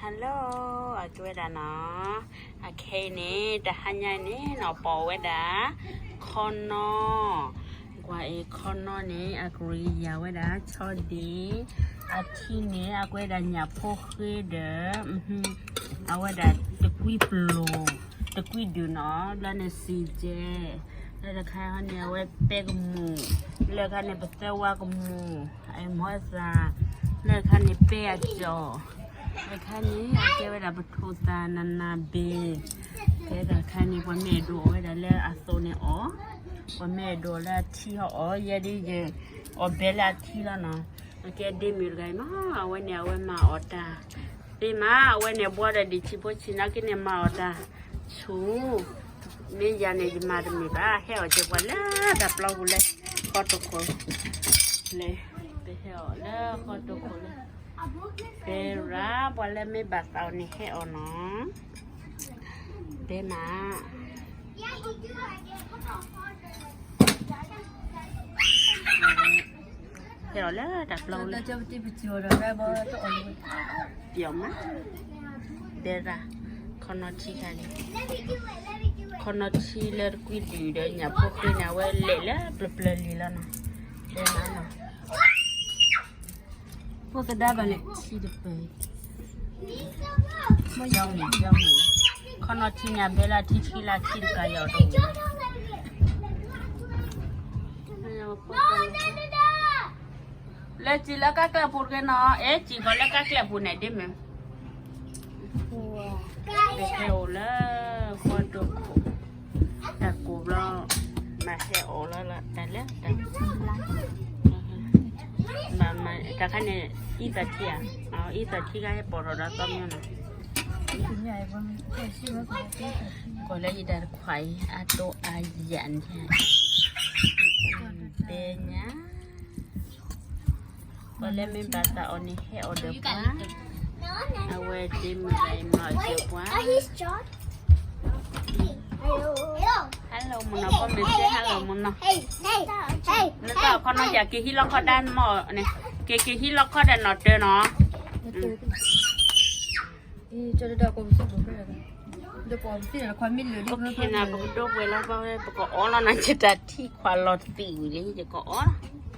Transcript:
Hello, အကဲဝဲဒၣ်နီၤ, အခဲအံၤန့ၣ် တဟါညါအံၤန့ၣ်နီၤ ပိာ်ဝဲဒၣ် ခီနီၢ်, ကွၢ်အံၤခီနီၢ်န့ၣ် အကရံယၤဝဲဒၣ်ဆီဒံၣ်, အထံန့ၣ် အကဲဝဲဒၣ်ညၣ်ဖိဃ့ဒီး အဝဲဒၣ်တကွံပျိၤ, တကွံဒုးနီၤ, လၢန့ၣ်စံၣ်ကဲ, လၢတခါဟီန့ၣ် အဝဲပဲကမူၣ်, လၢခါန့ၣ် ပသၢဝါကမူၣ်, အမီသး, လၢခါန့ၣ် ပဲအကၠီၣ်, လၢခါန့ၣ် အကဲဝဲဒၣ်ပထိၣ်သၣ်နးနးဘ့ၣ်, ကဲတၢ်ခါန့ၣ် ပှၤမ့ၢ်အဲၣ်ဒိးအီၣ်ဝဲဒၣ်လၢအသိးန့ၣ်အီၣ်, ပှၤမ့ၢ်အဲၣ်ဒိးလၢအထံဟီအီၣ်, ယဲဒ်ယဲ, အီၣ်ဘဲလၢအထံလီၤနီၤ, အကဲဒ့မုၣ်တဂၤအံၤမး, အဝဲန့ၣ် အဝဲမၤအီၣ်တၢ်, သ့မး အဝဲန့ၣ် ဘှီဒီးဒံးဆံးဖိဆံးနီၢ်က့န့ၣ် မၤအီၣ်တၢ်ဆူၣ်, မ့ၢ်ယၤန့ၣ် ယမၤတမုာ်ဘၣ်, ဟဲအီၣ်က့ၤပှၤလၢတၢ်ပျီပူၤလၢ ဃီတခိၣ်, လၢ ပဟဲအီၣ်လၢဃီတခိၣ်လၢ, ပရၣ်ပှၤလၢမ့ၢ်ဘၣ်သးအီၤန့ၣ် ဟဲအီၣ်နီၤ, တဲမး ဟဲအီၣ်လၢတၢ်ပျီလၢ, ပျီမး, တဲရၣ်, ခီနီၢ်ထံခါန့ၣ်, ခီနီၢ်ထံလၢတကွံဒုးဒီးညၣ်ဖိဃ့န့ၣ် အဝဲလဲၤလၢပျၢၤပျၢၤလံလီၤနီၤ, တဲမးနီၤ, ဖိသဒါဘၣ်န့ၣ်, ထံတပၢၤ, မ့ၢ်ယမ့ၢ်, ခီနီၢ်ထံန့ၣ် အဘဲလၢအထံဆှံလၢအထံတကးယီၤတအိၣ် လၢစံၣ်လၢကါကျဲပူၤတဂ့ၤနီၤ, အဲ စံၣ်ကီးလၢကါကျဲပူၤန့ၣ်ဒ်မ့ၢ်, ပဟဲအိၣ်လၢဃီဒိခိၣ်, တၢ်ကိၢ်ဘျီ, မၤဟဲအိၣ်လၢတၢ်လၢ, တၢ်ခါန့ၣ် အံသးထံဧါ, အံသးထံဂၤဟဲပိာ်ထီၣ်ဒီးသီမ့ၢ်နီၤ, ကီၢ်လၢယတၢ်တခွါအံၤ အတိအယၢ်န့ၣ်, တဲညါ ပှၤလၢမ့ၢ်ဘၣ်သးအီၤန့ၣ် ဟဲအီၣ်ဒီးပှၤ, အဝဲဒ့မုၣ်တဂၤအံၤမၤအီၣ်က့ၤပှၤ, hello မုၢ်နီၢ်, ဖိမုၣ်စဲ hello မုၢ်နီၢ်, နတၢ်ခီနီၢ်ယၤ က့ၤဟံးလီခီဒၣ်မ့ၢ်န့ၣ်, က့ၤ က့ၤဟံးလီခီဒၣ်နီၢ်တၢၤနီၤ, ပကဒိပှဲၤလီၤဘၣ်ဝဲ ပကအီလီၤနီၤ, ယတၢ်ထံၣ်ခွါလီၤတံၢ်ဝံၤလံ ယကအီလီၤ